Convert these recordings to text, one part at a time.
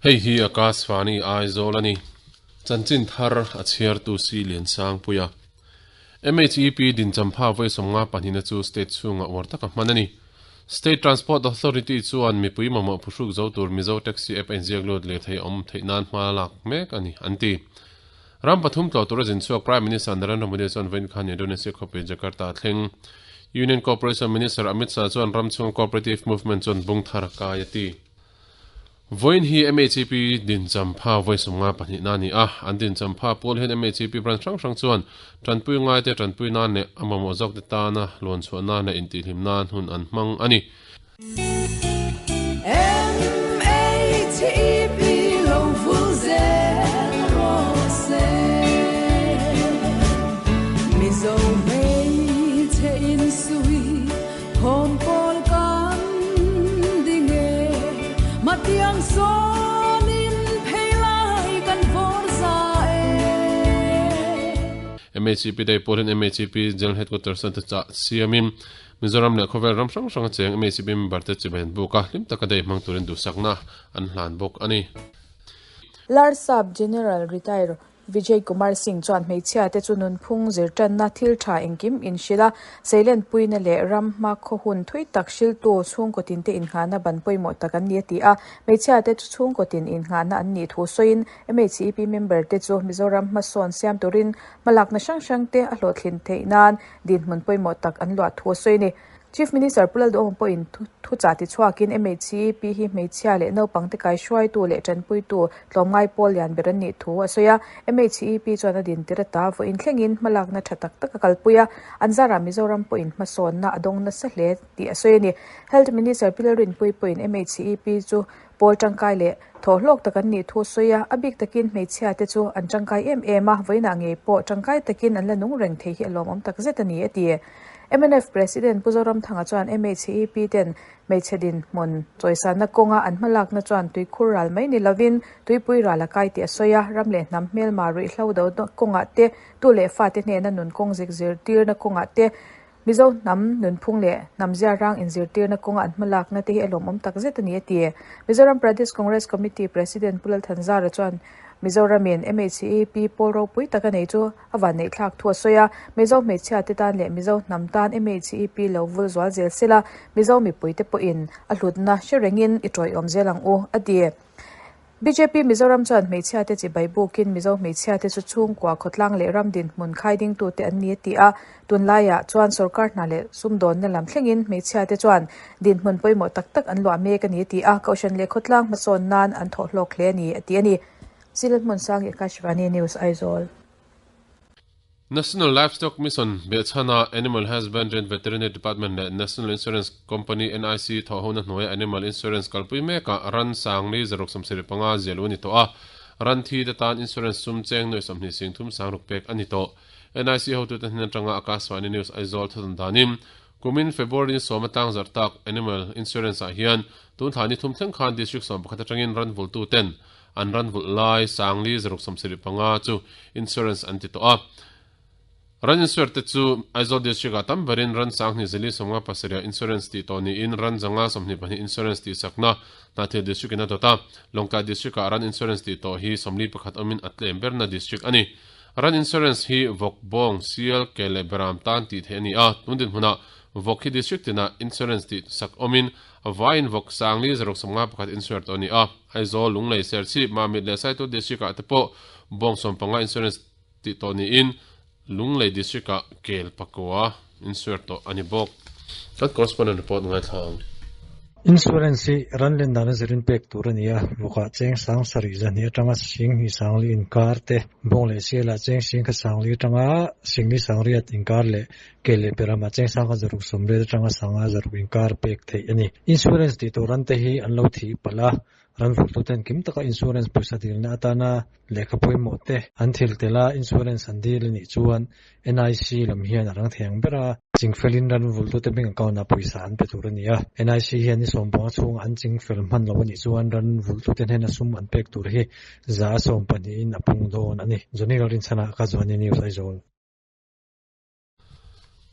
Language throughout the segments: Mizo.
Hei hi Akashvani Aizawl a ni. Chanchin thar a chhiartu Si Liansangpuia. MHEP dinchampha vawi 52 na chu state chhungah uar taka hman a ni. State Transport Authority chuan mipui mamawh phuhruk zo tur Mizo Taxi app a inziak lut lirthei a awm theih nan hma lak mek a ni, an ti. Ram pathum tlawh tura zin chhuak Prime Minister Narendra Modi chuan vawiin khan Indonesia khawpui Jakarta a thleng. Union Cooperation Minister Amit Shah chuan ram chhunga cooperative movement chuan bung thar a kai a ti. Vawiin hi MHEP dinchampha vawi 52 na a ni a, an dinchampha pawl hian MHEP branch hrang hrang chuan tanpui ngaite tanpui nan leh a mamawh zawkte tana luan chhuah nan leh intihhlim nan hun an hmang a ni. MHEP lo vul zel rawh se. Mizo hmeichhe insui khawm pawl kan ding e. Matiang sawnin phei lai kan vawr za e. MHEP Day pawh hian MHEP General Headquarters te chah siamin Mizoram leh khawvel ram hrang hranga cheng MHEP member te chibai an buk a, hlim taka day hmang turin duhsakna an hlan bawk a ni. Larsap General Retire Vijay Kumar Singh chuan hmeichhia te chu nunphung zirtanna thil tha engkim in hrilh a, seilenpuina leh ram hma khaw hun thui tak hriltu chhungkaw tin te innghahna ban pawimawh tak an ni a ti a. Hmeichhia te chu chhungkaw tin innghahna an nih thu sawiin MHEP member te chu Mizoram hmasawn siam turin hmalakna hrang hrang te a hlawhtlin theih nan dinhmun pawimawh tak an luah thu a sawi a ni. Chief Minister Pu Lalduhawma pawhin thuchah tichhuakin MHCEP hi hmeichhia leh naupangte kaihruaitu leh tanpuitu tlawmngai pawl lian ber an nih thu a sawi a. MHCEP chuan a dintir ata vawiin thlengin hmalakna tha tak tak a kalpui a, an zarah Mizoram pawhin hmasawnna a dawng nasa hle tih a sawi a ni. Health Minister Pi Lalrinpuii pawhin MHCEP chu pawl tangkai leh thawhhlawk tak an nih thu a sawi a, a bik takin hmeichhia te chu an tangkai em em a, vawiinah ngei pawh tangkai takin an la nung reng thei hi a lawmawm tak zet a ni a ti. Mnf President Pu Zoramthanga chuan MHEP ten hmeichhe dinhmun chawisanna kawnga an hmalakna chuan tuikhur ral mai ni lovin tuipui ral a kai tih a sawi a, ram leh hnam hmelma ruihhlo do kawngah te, tu leh fate hnena nun kawng zik zirtirna kawngah te, Mizo hnam nunphung leh hnam ziarang inzirtirna kawnga an hmalakna te hi a lawmawm tak zet a ni a ti. Mizoram Pradesh Congress Committee President Pu Lalthanzara chuan Mizoramin MHEP pawl ropui tak a nei chu a vanneih thlak thu a sawi a, Mizo hmeichhia te tan leh Mizo hnam tan MHEP lo vul zual zel sela, Mizo mipui te pawhin a hlutna hre rengin i tawiawm zel ang u, a ti. Bjp Mizoram chuan hmeichhia te chibai bukin Mizo hmeichhia te chu chhungkua khawtlang leh ram dinhmun khai dingtute an ni a ti a, tunlaiah chuan sorkar hna leh sumdawnna lam thlengin hmeichhia te chuan dinhmun pawimawh tak tak an luah mek a ni a ti a, Kohhran leh khawtlang hmasawn nan an thawhhlawk hle a ni a ti a ni. Zilal Hmunsang Akashvani News Aizawl. National Livestock Mission behchhana Animal Husbandry and Veterinary Department leh National Insurance Company, NIC, thawhhona hnuaia Animal Insurance kalpui mekah ran sangli 675 ziah luh a ni tawh a, ran thi te tan insurance sum cheng nuai 20 sing thum sang ruk pek a ni tawh. NIC hotute hnen atanga Akashvani News Aizawl thawhdan danin kumin February ni sawma tlangzarh tak Animal Insurance ah hian tun thla ni thum thleng khan District 11 atangin ran vultuten An ran vulh lai sangli 675 chu insurance an ti tawh a. Ran insure te chu Aizawl District ah tam berin ran sanghnih zili 57 ah insurance tih tawh niin ran zanga 22 insurance tih sakna Hnahthial District in a dawt a. Lawngtlai District ah ran insurance tih tawh hi 41 awmin a tlem berna district a ni. Ran insurance hi vawk, bawng, sial, ke leh beram tan tih theih a ni a. Tun dinhmunah vawk hi district tinah insurance tih sak awmin Vaiin vawk sangli 651 insure tawh a ni a, Aizawl, Lunglei, Serchhip, Mamit leh Saitu District ah te pawh bawng 15 insurance tih tawh niin Lunglei District ah kel pakua insure tawh a ni bawk. Kan correspondent report ngaithla ang. Insurance hi ran len dana zirin pek tur a ni a, vawkah cheng sang sarih zahnih atanga sing hnih sangli inkar te, bawng leh sialah cheng sing kha sangli atanga singli sangriat inkar leh Ke leh pe ramah cheng sangha zaruk sawmriat atanga sangha zaruk inkar pek theih a ni. Insurance tih tur ran te hi an lo thih palh a, ran vulhtuten kim taka insurance pawisa dilna atana lehkha pawimawh te an thil tel a, insurance an dil a nih chuan NIC lam hian a rang thei ang ber a, chingfelin ran vulhtute bank account ah pawisa an pe tur a ni a, NIC hian ni sawmpanga chhunga an chingfel hman lo a nih chuan ran vulhtute hnena sum an pek tur hi za a sawmpahnihin a pung dawn a ni. Johnny Lalrinchhana ka Zuani News Aizawl.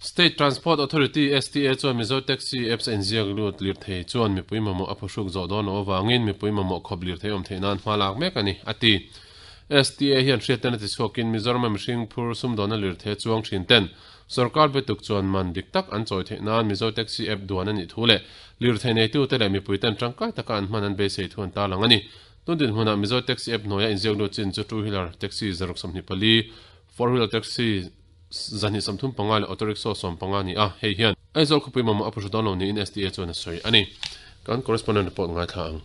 State Transport Authority, STA, chuan Mizo Taxi Apps a inziak lut lirthei chuan mipui mamawh a phuhruk zawh dawn loh avangin mipui mamawh khawp lirthei awm theih nan hma lak mek a ni, a ti. STA hian hriatna ti chhuakin Mizoram-a mihring phur sumdawnna lirthei chuang thin ten sorkar betuk chuan man dik tak an chawi theih nan Mizo Taxi App duan a nih thu leh lirthei neitute leh mipui ten tangkai taka an hman an beisei thu an tarlang a ni. Tun dinhmunah Mizo Taxi App hnuaia inziak lut chin chu two wheeler taxi 124, four wheeler taxi 235 leh auto rickshaw 15 a ni a, hei hian Aizawl khawpui mamawh a phuhru dawn lo niin STA chuan a sawi a ni. Kan correspondent report ngaithla ang.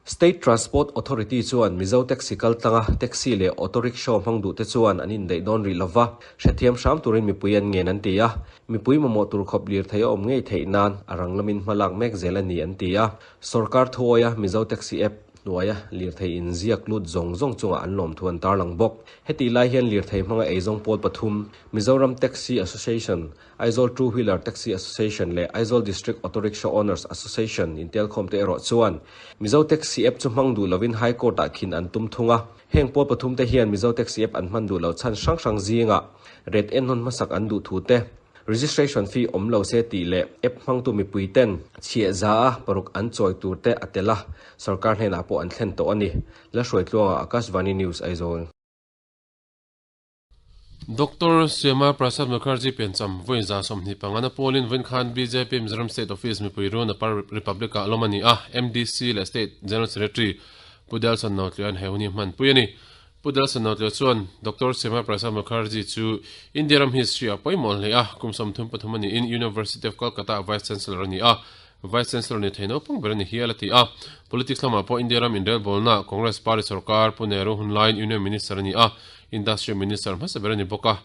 State Transport Authority chuan Mizo taxi kaltlanga taxi leh auto rickshaw hmang duhte chuan an indaih dawn rih lova, hrethiam hram turin mipui an ngen an ti a. Mipui mamawh tur khawp lirthei a awm ngei theih nan a rang lamin hma lak mek zel a ni an ti a. Sorkar thuawia Mizo Taxi App hnuaia lirthei inziak lut zawng zawng chungah an lawmthu an tarlang bawk. Hetih lai hian lirthei hmanga eizawng pawl pathum, Mizoram Taxi Association, Aizawl Two Wheeler Taxi Association leh Aizawl District Auto Rickshaw Owners Association intelkhawmte erawh chuan Mizo Taxi App chu hmang duh lovin High Court-ah khin an tum thung a. Heng pawl pathumte hian Mizo Taxi App an hman duh loh chhan hrang hrang zingah ret enhawn hmasak an duh thu te, Registration fee awm lo se tih leh app hmangtu mipui ten chhiah za a paruk an chawi tur te a tel a, sorkar hnenah pawh an thlen tawh a ni. Lalhruaitluanga, Akashvani News, Aizawl. Doctor Syama Prasad Mukherjee piancham vawi 25 na pawlin vawiin khan bjp Mizoram State Office mipui run a par Republic ah lawm a ni a, MDC leh State General Secretary Pu Delson Notlian he hun hi hmanpui a ni. Pu Delson Notlian chuan Doctor Syama Prasad Mukherjee chu India ram history ah pawimawh hle a, kum 33 a niin University of Kolkata ah Vice Chancellor a ni a, Vice Chancellor ni thei naupang ber a ni hial a ti a. Politics lamah pawh India ram inrelbawlna Congress Party sorkar Pu Nehru hun laiin Union Minister a ni a, Industry Minister hmasa ber a ni bawk a.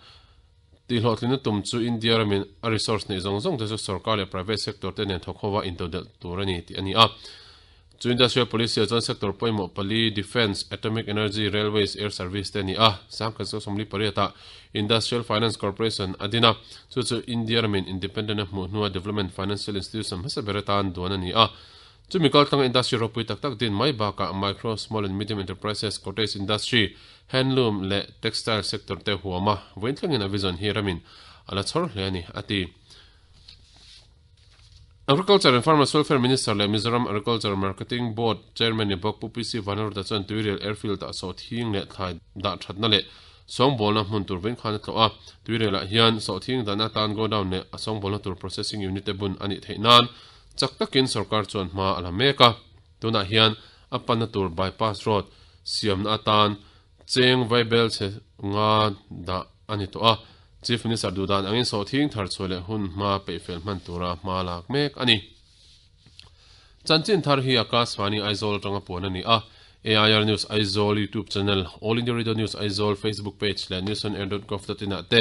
Tihhlawhtlinna tum chu India ramin a resource neih zawng zawng te chu sorkar leh private sector te nen thawk hova intodelh tur a ni tih a ni a. Chu Industrial Policy ah chuan sector pawimawh pali, Defence, Atomic Energy, Railways, Air Service te a ni a. 1948 ah Industrial Finance Corporation a din a, chu chu India ramin independent a hmuh hnua development financial institution hmasa ber atan duan a ni a. Chumi kaltlanga industry ropui tak tak din mai bakah micro, small and medium enterprises, cottage industry, handloom leh textile sector te huam a, vawiin thlengin a vision hi ramin a la chhawr hle a ni, a ti. Agriculture and Farmers Welfare Minister leh Mizoram Agriculture Marketing Board Chairman ni bawk Pu PC Vanruta chuan Tuirial Airfield ah sawhthing leh thlai dah thatna leh sawngbawlna hmun tur vawiin khan a tlawh a. Tuirial ah hian sawhthing dahna atan godown leh a sawngbawlna tur processing unit te bun a nih theih nan chak takin sorkar chuan hma a la mek a. Tunah hian a panna tur bypass road siamna atan Cheng vaibel chhe nga dah a ni tawh a, Chief Minister duhdan angin sawhthing thar chhuah leh hun hma peihfel hman tura hma lak mek a ni. Chanchin thar hi Akashvani Aizawl atanga puan a ni a, AIR News Aizawl YouTube channel, All India Radio News Aizawl Facebook page leh newsonair.gov.in ah te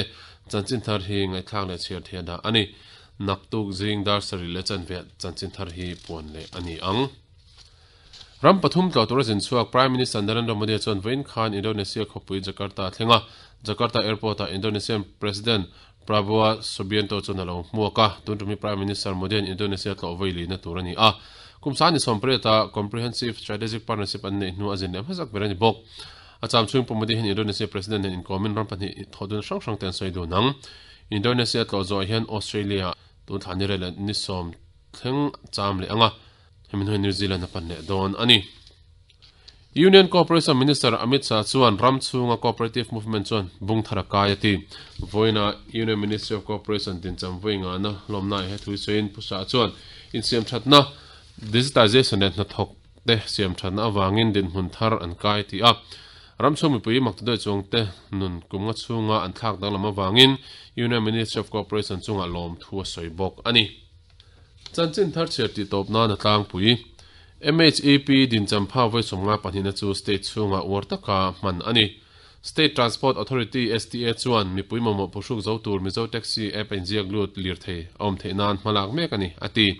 chanchin thar hi ngaihthlak leh chhiar theih a dah a ni. Naktuk zing dar sarih leh chanve ah chanchin thar hi puan leh a ni ang. Ram pathum tlawh tura zin chhuak Prime Minister Narendra Modi chuan vawiin khan Indonesia khawpui Jakarta a thleng a, Jakarta Airport-ah Indonesian President Prabowo Subianto chuan a lo hmuak a, tun tum hi Prime Minister Modi-a'n Indonesia tlawh vawi lihna tur a ni a. Kum sani sawmpariata Comprehensive Strategic Partnership an neih hnu a zin leh hmasak ber a ni bawk. A cham chhung pawh Modi hian Indonesia President nen inkawmin ram pahnih thawh dun hrang hrang te an sawi dun ang. Indonesia tlawh zawh hian Australia tun thla ni rel leh ni sawm thleng cham leh ang a. Hemi hnuai New Zealand a pan leh dawn a ni. Union Cooperation Minister Amit Shah chuan ram chhunga cooperative movement chuan bung thar a kai a ti. Vawiina Union Ministry of Cooperation dincham vawi ngahna hlawmna he thu sawiin Pu Shah chuan insiamthatna, digitization leh hnathawk te siamthatna avangin dinhmun thar an kai ti a. Ram chhung mipui makta deuh chuangte nun kum nga chhunga an thlak danglam avangin Union Ministry of Cooperation chungah lawmthu a sawi bawk a ni. Chanchin thar chhiar tih tawp nan a tlangpui. MHEP dinchampha vawi 52na chu state chhungah uar taka hman a ni. State Transport Authority, STA, chuan mipui mamawh phuhruk zo tur Mizo Taxi app a inziak lut lirthei a awm theih nan hmalak mek a ni, a ti.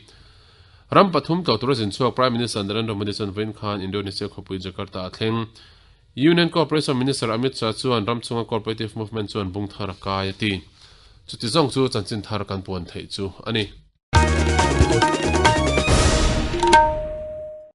Ram pathum tlawh tura zin chhuak Prime Minister Narendra Modi chuan vawiin khan Indonesia khawpui Jakarta a thleng. Union Cooperation Minister Amit Shah chuan ram chhunga cooperative movement chuan bung thar a kai a ti. Chuti zawng chu chanchin thar kan puan theih chu a ni.